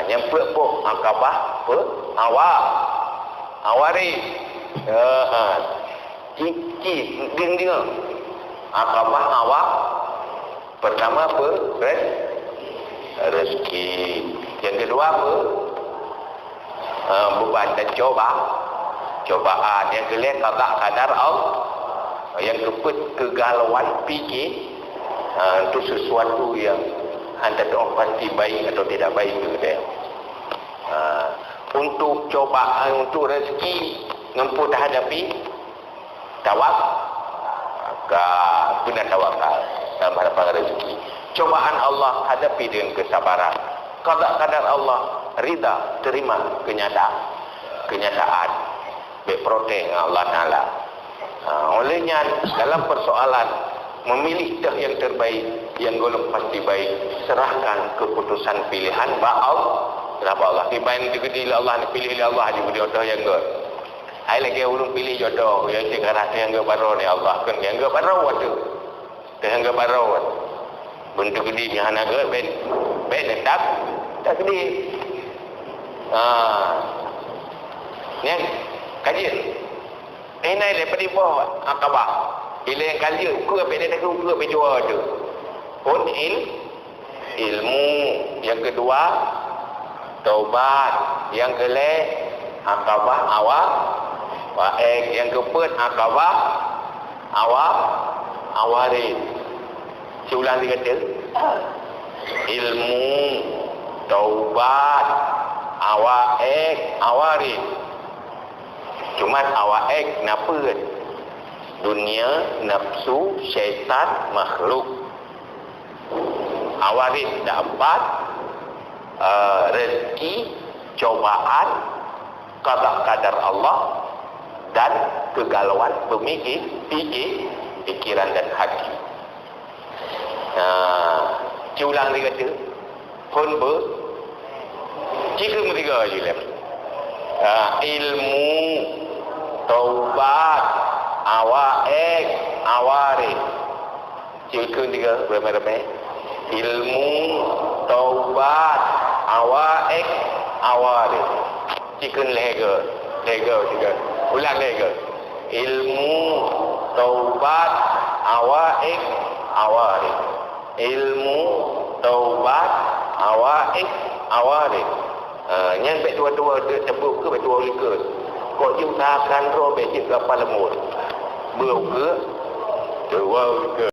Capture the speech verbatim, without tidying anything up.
Nyang peuet boh Aqabah pe? Awa. Awa rét. Ha, ha. Cit-cit deueng-deueng. Aqabah awa. Pertama pe? Re-, rezeki. Nyang keudua pe? Ha, beban dan coba. Cobaan. Nyang keulhèe qada qadar Allah. Nyang keupeuet keugalauan pike. Ha, itu sesuatu yang hana tatu'oh pasti baik atau tidak baik keu geutanyoe. Ha, untuk cobaan, untuk rezeki, ngon peue tahadapi? Tawak-, ka, beuna tawakal dalam hadapan rezeki. Cobaan Allah hadapi dengan kesabaran. Qada qadar Allah, rida, terima kenyataan. Kenyataan. Bèk protes ngon Allah Taala. Ha, oleh nyan, dalam persoalan memilih teuh nyang terbaik, nyang gohlom pasti baik, serahkan keputusan pilihan bak Allah. Serah bak Allah. Kiban teukeudi lé Allah, piléh lé Allah, jeuet teuh nyang gèt. Hai lagèe ureueng piléh jodoh, nyang cit karah teuh nyang gèt baroe nyan Allah, kon nyang gèt baroe teuh. Teuh nyang gèt baroe. Beuntuk geude nyang hana gèt, bèk, bèk neutak, takdir. Ha. Nyan, ka jeuet. Eh, nai lé padum boh Aqabah. Ilèe ka jeuet, ukeue bèk neutak, ukeue bèk jua teuh. Phôn il-, ilmu. Nyang keudua, taubat. Nyang keulhèe, Aqabah awa-, awa èk. Nyang keupeuet, Aqabah awa-, awa rét. Siulang sigoe teuk. Ilmu, taubat, awa èk, awa rét. Cuman awa èk na peuet. Dunia, nafsu, syaitan, makhluk. Awa rét na empat, eh, rezeki, cobaan, qada qadar Allah, dan keugalauan pemikir, pikir, pikiran dan hati. Nah, siulang sigoe teuk. Phôn beu-, cit kheun meusigoe jih lé. Ha, ilmu, taubat, awa èk, awa rét. Cit kheun tiga, ramé-ramé. Ilmu, taubat, awa èk, awa rét. Cit kheun lhèe go, lhèe go, tiga. Ulang lhèe go. Ilmu, taubat, awa èk, awa rét. Ilmu, taubat, awa èk, awa rét. Ha, nyan bèk tuha-tuha, teupeue keu bèk tuha likot. Kok jiusahakan droe bèk jeuet keu apa leumbot. Beu ukeue, tuha ukeue.